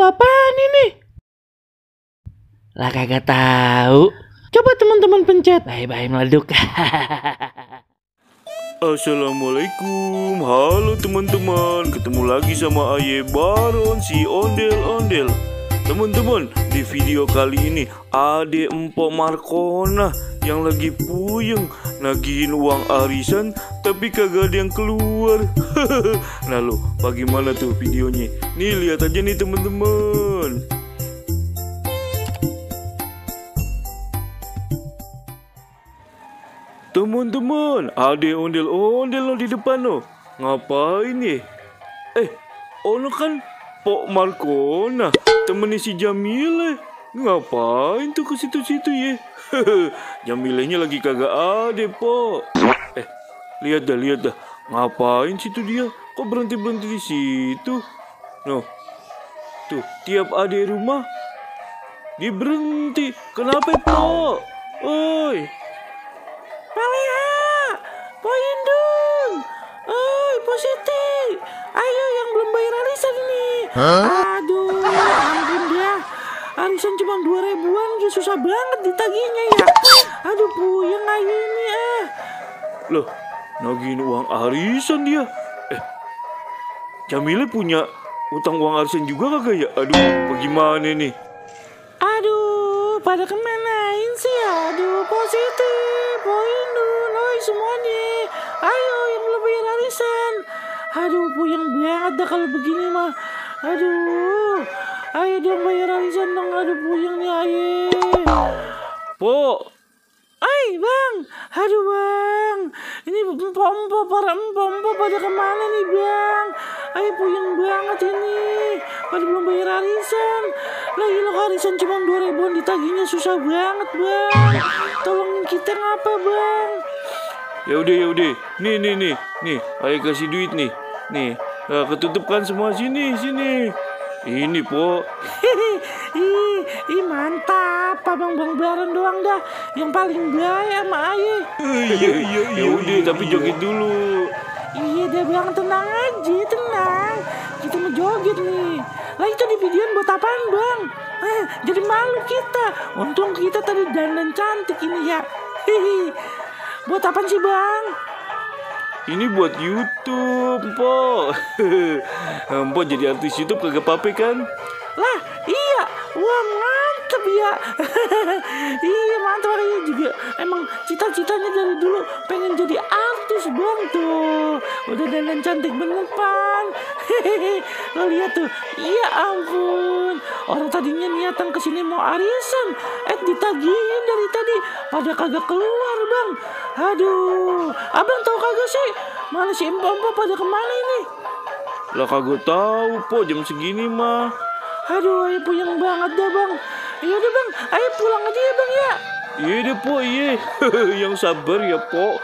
apaan ini? Lah kagak tahu. Coba teman-teman pencet. Bye-bye meleduk. Assalamualaikum, halo teman-teman. Ketemu lagi sama Aye Baron si ondel-ondel. Teman-teman, di video kali ini Ade Empok Markona yang lagi puyeng nagihin uang arisan tapi kagak ada yang keluar. Nah lo, bagaimana tuh videonya? Nih lihat aja nih teman-teman. Teman-teman, ada ondel-ondel lo di depan lo. Ngapain ya? Ono kan Pok Markona, temennya si Jamile. Ngapain tuh ke situ-situ ya? Jamilenya lagi kagak ada, Pok. Lihat dah. Ngapain situ dia? Kok berhenti-berhenti di situ? Noh, tuh tiap ada rumah dia berhenti. Kenapa, Pok? Oi. Palea, Po Indung, oi Po Siti, ayo yang belum bayar arisan ini. Aduh, ampun dia, arisan cuma 2.000-an, ya susah banget ditagihnya ya. Aduh puyeng ayo ini Loh, nagihin uang arisan dia. Jamile punya utang uang arisan juga kagak ya? Aduh, bagaimana nih? Aduh, pada kemanain sih? Aduh, Po Siti, Po Indung, oi semuanya, ayo yang belum bayar arisan. Aduh, puyeng banget dah kalau begini mah. Aduh, ayo dong bayar arisan dong. Aduh, puyeng nih ayo. Po, Bang, aduh bang, ini empok-empok, para empok-empok pada kemana nih bang? Ayo puyeng banget ini, pada belum bayar arisan. Lagi lo arisan cuma 2.000-an ditagihnya susah banget bang. Tolongin kita ngapa bang? ya udah. Nih. Ayo kasih duit nih. Nih, ketutup kan semua sini. Ini Po. Ih mantap, Bang Baron doang dah yang paling baik sama Aye. Ya udah, tapi joget dulu. Iya deh bang, tenang aja, tenang. Kita mau joget nih. Lah itu di videoan buat apaan bang? Jadi malu kita. Untung kita tadi dandan cantik ini ya. Buat apaan sih bang? Ini buat YouTube, Po. Po jadi artis YouTube kagak apa-apa kan? Lah iya, wah mantep ya. Iya mantep, Aye juga emang cita-citanya dari dulu pengen jadi artis bang tuh. Udah dandan cantik bener pan. Lo lihat tuh, iya ampun. Orang tadinya niatan kesini mau arisan, ditagihin dari tadi pada kagak keluar bang. Aduh, abang tahu kagak sih? Mana si empok-empok pada kemana ini? Lah kagak tahu, Po, jam segini mah. Aduh, ayo puyeng banget dah bang. Yaudah bang, ayo pulang aja ya bang ya. Iya deh, Po, iya. Yang sabar ya, Po.